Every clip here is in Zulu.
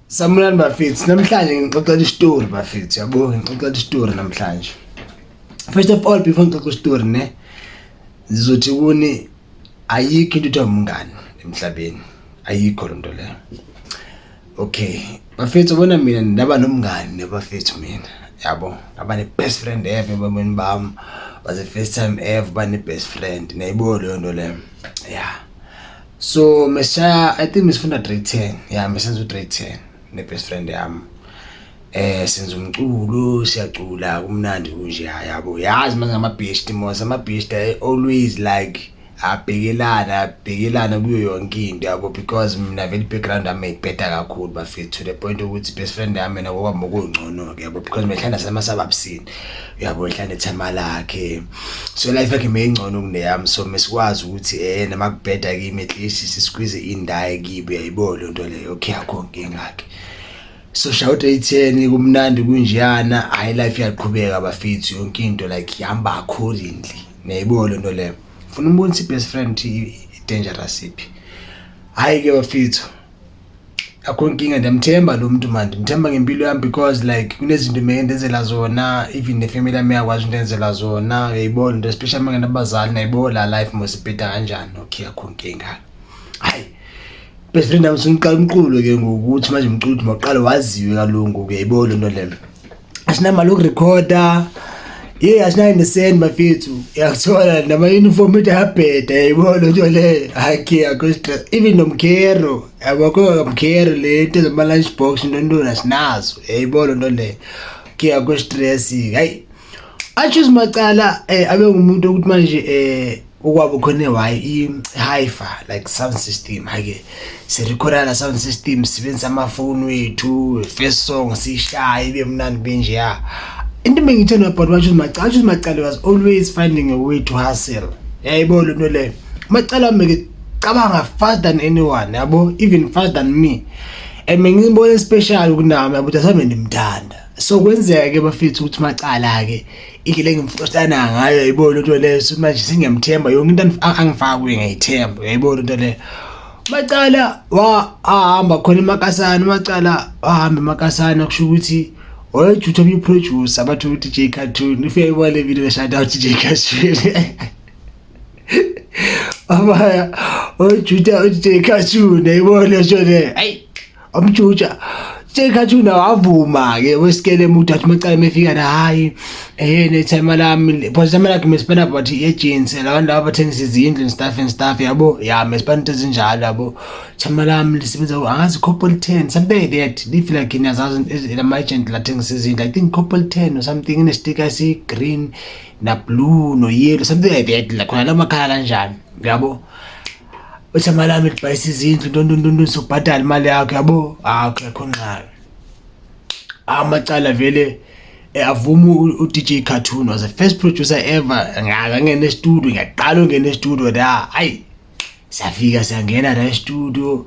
Sanibonani bafethu, namhlanje ngixoxela isitori bafethu, yabo ngixoxela isitori namhlanje. First of all before ngixoxe isitori ne, ngizothi kuni ayikho into ethiwa umngani emhlabeni, ayikho lento leyo. Okay, bafethu bona mina ndaba nomngani nabafethu mina, yabo ngaba ne-best friend ever ebomini bami, was the first time ever ba ne-best friend, nayibona leyo nto leyo, yeah. So mesishaya, I think mesifunda grade 10, yeah, mesenza u-grade 10 ne-best friend yami. Senza umculo, siyacula, kumnandi kunje, yabo. Yazi manje ngama-beast mos, ama-beast always like abhekelana abhekelana kuyo yonke into, yabo, because mina vele i-background yami ibheda kakhulu bafethu, to the point ukuthi best friend yami mina ngokwami okungcono-ke, yabo, because mehlala nasemasababsini, yabo, ehlala nethema lakhe, so life yakhe meyingcono kuneyami. So mesikwazi ukuthi noma kubheda kimi, at least sisqueeze indawo kibo, uyayibona leyo nto leyo. Okay, akho nkinga-ke. So shout 10, kumnandi kunjeyana, hayi, life iyaqhubeka bafethu, yonke into like ihamba accordingly, niyayibona le nto leyo. Funa umbonisa i-best friend i-dangerous iphi. Hhayi-ke bafethu, akho nkinga, ndiyamthemba lo muntu mani, ndimthemba ngempilo yami because like kunezinto meke ndenzela zona, even nefamily yami iyakwazi undenzela zona, uyayibona into, especially uma nginabazali, nayibona la life mos ibheda kanjani. Okay, akho nkinga. Hhayi, best friend yami seniqala umculo ke ngokuthi manje umculo uthi mawuqale waziwe kalungu, uyayibona lento leyo. Asinamali yokurekhoda, ye, asinayo nesenti bafethu, uyakuthola, nama-uniform ethu ayabheda, yayibona lento leyo. Hhayi, akho stress, even nomkhero, yabo, akho mkhero, le nto zama-lunch box ntontoni asinazo, yayibona lento leyo. Okay, akho stress. Hayi, achoose Macala abe ngumuntu ukuthi manje ukwabo khona i-hi-fi like sound system. Hake sirekhoda la sound system, sisebenzisa amafoni wethu, first song siyishaye ibe mnandi benjeya. Into engithanda about Choose Macala, Choose Macala was always finding a way to hustle, yayibona lento leyo. Macala wami cabanga fast than anyone, yabo, even fast than me, and bengibona special kunami, yabo, asambe ndimthanda. So kwenzeka ke bafethu ukuthi Macala ke indlela engimfostana ngayo, yayibona into leyo, so manje sengiyamthemba, yonke into angifaka kuye ngiyayithemba, uyayibona into leyo. Macala wa ahamba khona emakasana, Macala wahamba emakasana, kusho ukuthi wayejutha omnye uproducer bathi u-DJ Cartoon. If uyayibona le video, shout out DJ Cartoon. Abaya wayejutha u-DJ Cartoon, yayibona nje le, hayi, amjuja DJ Cartoon, wavuma ke wesikele umuntu athi Macala mefika la, hayi, nethema lami, because ithema lakhe mesipana about i-agency labantu laba abathengisa izindlu and stuff and stuff, yabo, ya, mesipana into ezinjalo, yabo. Thema lami lisebenza angazi Copolitan, something like that, if like niyazazi lama-agent lathengisa izindlu, I think Copolitan or something, ine-sticker esi-green na blue no yellow, something like that, la khona lamakhala kanjani, yabo. Uthi amalami lidayisa izindlu, ntontontonto, sokubhadala imali yakho, yabo. Akekho nqayo amacala vele, avuma u-DJ Cartoon was the first producer ever ngaka ngena e-studio, ngiyaqala ungena e-studio la. Hayi, siyafika, siyangena la e-studio,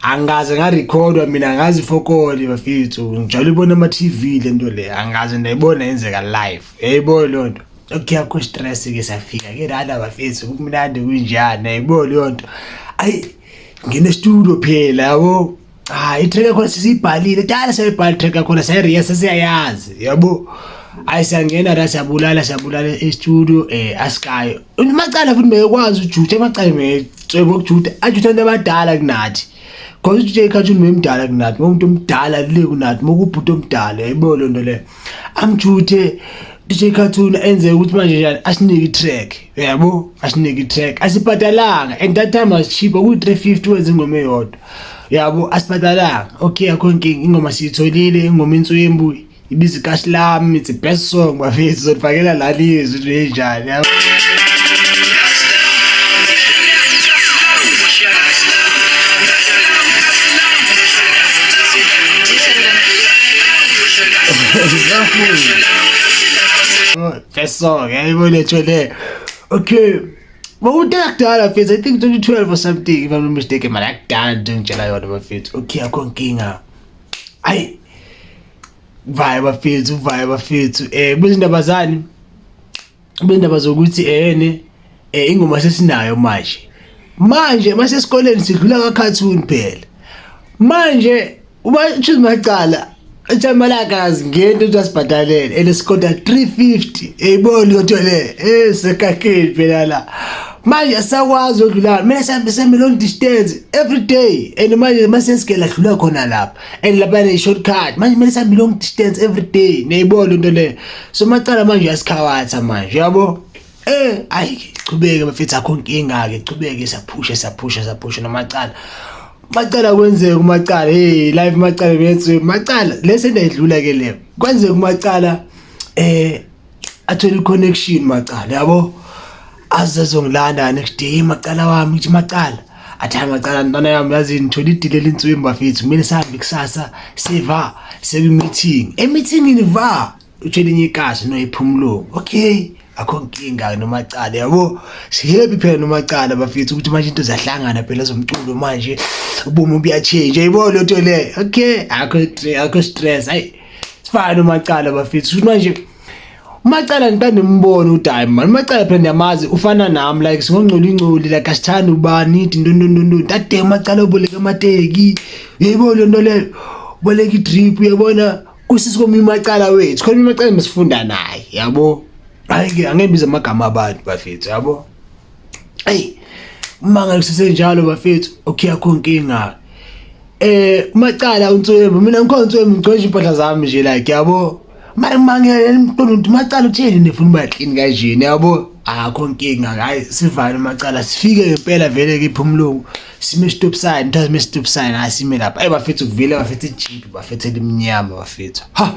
angaze ngarekhodwa mina, ngazi fokoli bafethu, ngijwayele ubona ama-TV le nto le, angaze ndayibona yenzeka live, yayibona leyo nto. Okay, akho stress ke, siyafika ke lana bafethu, kumnandi kunjani, yayibona leyo nto. Ayi, ngena e-studio phela, yabo. Ah, i-track yakhona sisiyibhalile dala, siyayibhala i-track yakhona, sayirehearsa, siyayazi, yabo. Hayi, siyangena la, siyabulala, siyabulala e-studio, asikayo Macala futhi mekwazi ujutha Macala, mecwebo ukujutha, ajutha abantu abadala kunathi, because uDJ Cartoon memdala kunathi, umuntu omdala le kunathi, mokubhuti omdala, yayibona lento leyo. Amjuthe DJ Cartoon, enze ukuthi manje njani, asinike i-track, yabo, asinike i-track, asibhadalanga, and that time was cheap, kuyi-350 wenza ingoma eyodwa, yabo, asibhadalanga. Okay, akho nkinga, ingoma siyitholile, ingoma inswembu ibiza ikashi lami, it's the best song bafethu, zolifakela la lizwi ukuthi enjani, yabo. First song, yayibona nje le. Okay. Bawuthi akudala mfethu, I think 2012 or something, if I'm not mistaken, man, akudala nje ngitshela yona bafethu. Okay, akho nkinga. Ayi, vaya bafethu, vaya bafethu. Kuzindaba zani? Kuzindaba zokuthi ne ingoma sesinayo manje. Manje mase esikoleni sidlula ka cartoon phela. Manje Uma choose macala ithemba lakhe azingeni ukuthi asibhadalele elisikota 350 eyibona lento le eh sekakeni phela la manje asakwazi ukudlula kumele sihambe sihambe long distance every day and manje mase sigela dlula khona lapha and lapha ne shortcut manje kumele sihambe long distance every day neyibona lento le so macala manje uyasikhawatha manje yabo. Eh ayi chubeke bafethu akho inkinga ke chubeke siyaphusha siyaphusha siyaphusha nomacala. Macala kwenzeka umacala hey live macala bethu macala lese ndayidlula ke le. Kwenzeka umacala eh athole i-connection macala yabo azezongilanda next day macala wami ngithi macala athi hayi macala ntwana yami yazi ngithole idile elintswembu bafethu kumele sihambe kusasa siva sekwi-meeting e-meetingini va utshela enye ikasi noyiphumulungu okay akho nkinga nomacala yabo sihappy phela nomacala bafethu ukuthi manje into zahlangana phela zomculo manje ubomi buya-change yayibona lento le okay akho akho stress hayi sifana nomacala bafethu ukuthi manje umacala ngiqale ngimbone ukuthi hayi man umacala phela ndiyamazi ufana nami like singongcoli ingcoli like asithandi ubani ithi ntontontonto dade umacala uboleka amateki uyayibona lento leyo uboleka idrip uyabona kusisi komunye umacala wethu khona umacala mesifunda naye yabo hayi ke angeke bize amagama abantu bafethu yabo eyi uma ngekusesenjalo bafethu okay akho nkinga eh umacala uNtswembu mina ngikhona uNtswembu ngigcoje impahla zami nje like yabo mara ngimangele umqondo ukuthi umacala utheni nefuna uba clean kanjeni yabo akho nkinga hayi sivale umacala sifike ngempela vele ke iphumlungu sime stop sign kuthiwa sime stop sign hayi sime lapha ayi bafethu kuvele bafethu ijeep bafethu elimnyama bafethu ha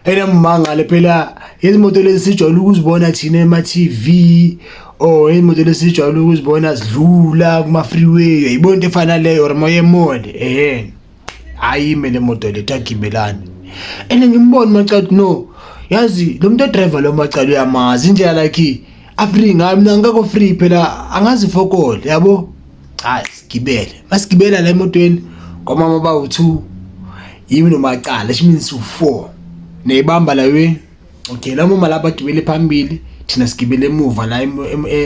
ena mangale phela izimoto lezi sijwayele ukuzibona thina ema-TV or izimoto lezi sijwayele ukuzibona zidlula kuma-freeway uyayibona into efana leyo or moya emall ehhe hayi ime le moto le tagibelani and ngimbone macala no yazi lo muntu odriver lo macala uyamazi indlela like afree ngayo mina ngikakho free phela angazi fokol yabo cha sigibele masigibela la emotweni kwamama bawu-2 yimi nomacala which means u-4 neyibamba la we okay la mama lapha agibele phambili thina sigibele emuva la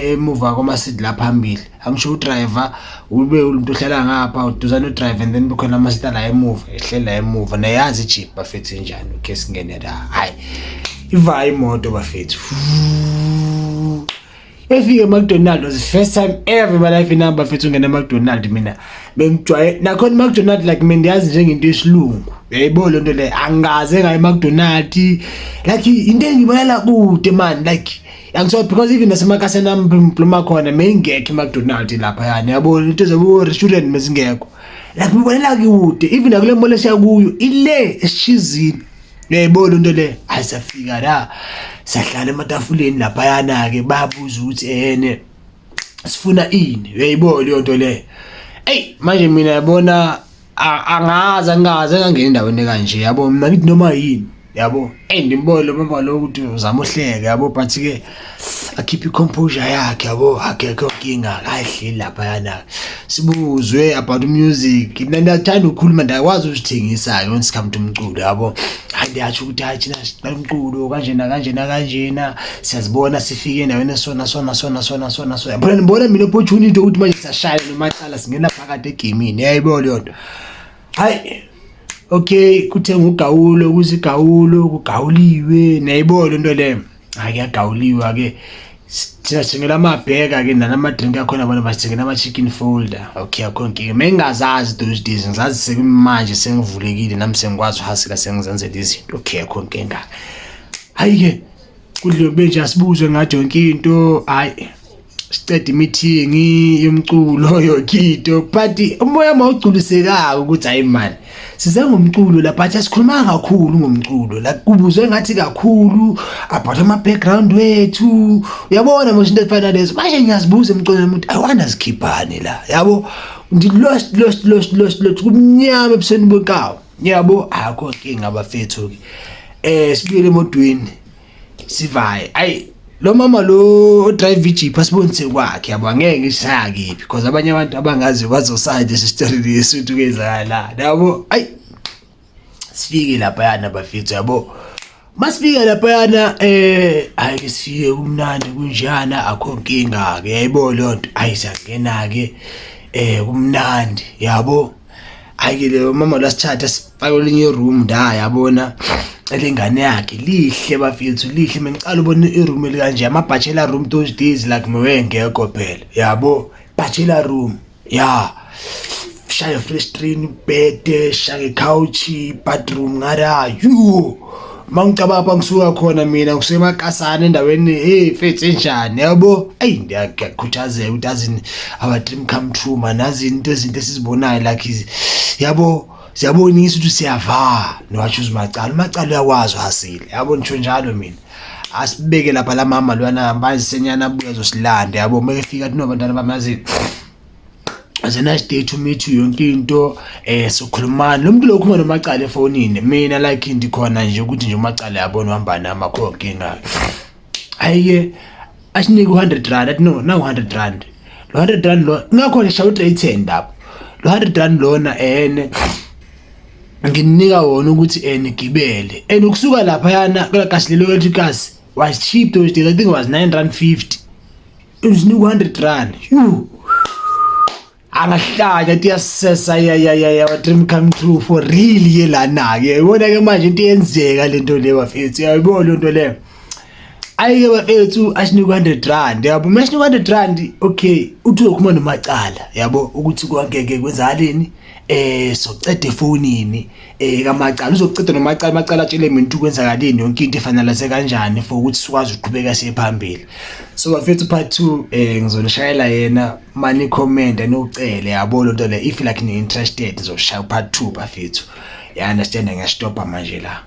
emuva kwamasidi la phambili angisho udriver ube umuntu ohlala ngapha uduzane udriver and then bekhona amasita la emuva ehleli la emuva nayazi ijeep bafethu injani okay singene la hayi ivaya imoto bafethu efike eMcDonald was the first time ever in my life inamba bafethu ungena eMcDonald mina bengijwaye nakhona iMcDonald like mina ndiyazi njengento yesilungu uyayibona lento le angikaze ngaye eMcDonald like into engibonela kude man like yangisola because even nasemakaseni ami ngiphuma khona meyingekho iMcDonald lapha yani yabo into zabo restaurant mezingekho like ngibonela kude even nakule mall esiya kuyo ile esishizini uyayibona into le hayi safika la sahlala ematafuleni laphayana-ke babuza ukuthi ene sifuna ini uyayibona leyo nto leyo eyi manje mina yabona angazi angazi engangena endaweni ekanje yabo mina ngithi noma yini yabo eyi ndimbone lo mama lo ukuthi uzama uhleka yabo but-ke akhiphe i-composure yakhe yabo akekho nkinga kahleli laphayana sibuzwe about music mina ndiyathanda ukukhuluma ndiyakwazi uzithengisa-ke when it come to umculo yabo hayi ndiyatsho ukuthi hayi thina siqala umculo kanjena kanjena kanjena siyazibona sifike endaweni esona sona sona sona sona sona yabona ngibona mina opportunity ukuthi manje siyashaya nomacala singena phakathi egamini yayibona leyo nto hayi okay kuthenga ugawulo kuzigawulo kugawuliwe niyayibona into leyo hayi kuyagawuliwa ke thina sithengela amabheka ke nalama-drink akhona bona basithengela ama-chicken folder okay akho nkinga mengingazazi those days ngizazi sekumanje sengivulekile nami sengikwazi uhasila sengizenzela izinto okay akho nkinga hayi-ke kudliwe kube nje asibuzwe ngathi yonke into hayi siceda imeeting yomculo yonke into but umoya mawugculisekako ukuthi hayi man size ngomculo la but asikhuluma kakhulu ngomculo la kubuzwe ngathi kakhulu about ama background wethu uyabona manje into efana lezo manje ngiyazibuza emculweni umuntu i wonder sikhiphani la yabo ndi lost lost lost lost lost kumnyama ebusweni benkawu yabo akho nkinga bafethu ke eh sibuyele emotweni sivaye ayi lo mama lo odrive ijeep asibonise kwakhe yabo angeke ngisaya kephi because abanye abantu abangazi bazosaya nje story lesuthu kwenzakala yabo ayi sifike laphayana bafethu yabo masifika laphayana eh hayi ke sifike kumnandi kunjana akho nkinga ke yayibona leyo nto ayi siyangena ke eh kumnandi yabo. Hayi ke, le mama lasithatha sifake kwelinye room nda, yabona, elengane yakhe lihle bafethu, lihle. Mengicala ubona iroom elikanje, ama-bachelor room those days, like mewengekho phela, yabo, bachelor room ya, shaya fresh screen, bed, shaya couch, bathroom ngara yo. Mangicabanga apha ngisuka khona mina, ngisuka emakasana endaweni, hey mfethu, enjani, yabo. Eyi, ngiyakhuthazeka ukuthi azini, our dream come true man, azini into, ezinto esizibonayo like, yabo, siyabonisa ukuthi siyava nowachoose Macala. UMacala uyakwazi uhasile, yabo, ngisho njalo mina. Asibeke lapha la mama lwana bazisenyana, abuye azosilanda, yabo. Uma efika athi, "No, bantwana bami, yazini, it's a nice day to meet you," yonke into. Sokhulumana lo muntu lo, ukhuluma noMacala efonini. Mina like ndikhona nje ukuthi nje uMacala, yabona, uhamba nami, akho nkinga. Hayi-ke, asinike u-R100, athi, "No, na R100 lo, R100 lo." Ngakho nje shaya u-310 lapho, lo R100 lona ene nginika wona ukuthi nigibele and ukusuka laphayana kasi lelo kasi was cheap those days. I think it was R9.50. Usinika R100, yu, angahlanya athi yasesa ya ya ya ya, dream come true for real. Ye lana ke, yibona ke manje into yenzeka lento le bafethu, uyayibona lento le. Ayike bafethu, asinika R100, yabo. Masinika R100, okay, uthi uzokhuluma noMacala, yabo, ukuthi konke ke kwenzakaleni. Soceda efonini kaMacala, uzoceda noMacala. Macala atshele mina ukuthi kwenzakaleni, yonke into efanele kanjani for ukuthi sikwazi ukuqhubeka siye phambili. So bafethu, part 2 ngizonishayela yena mani comment anocele, yabo, lento le. If like ni interested, ngizoshaya part 2 bafethu, ya understand. Ngiyastopha manje la.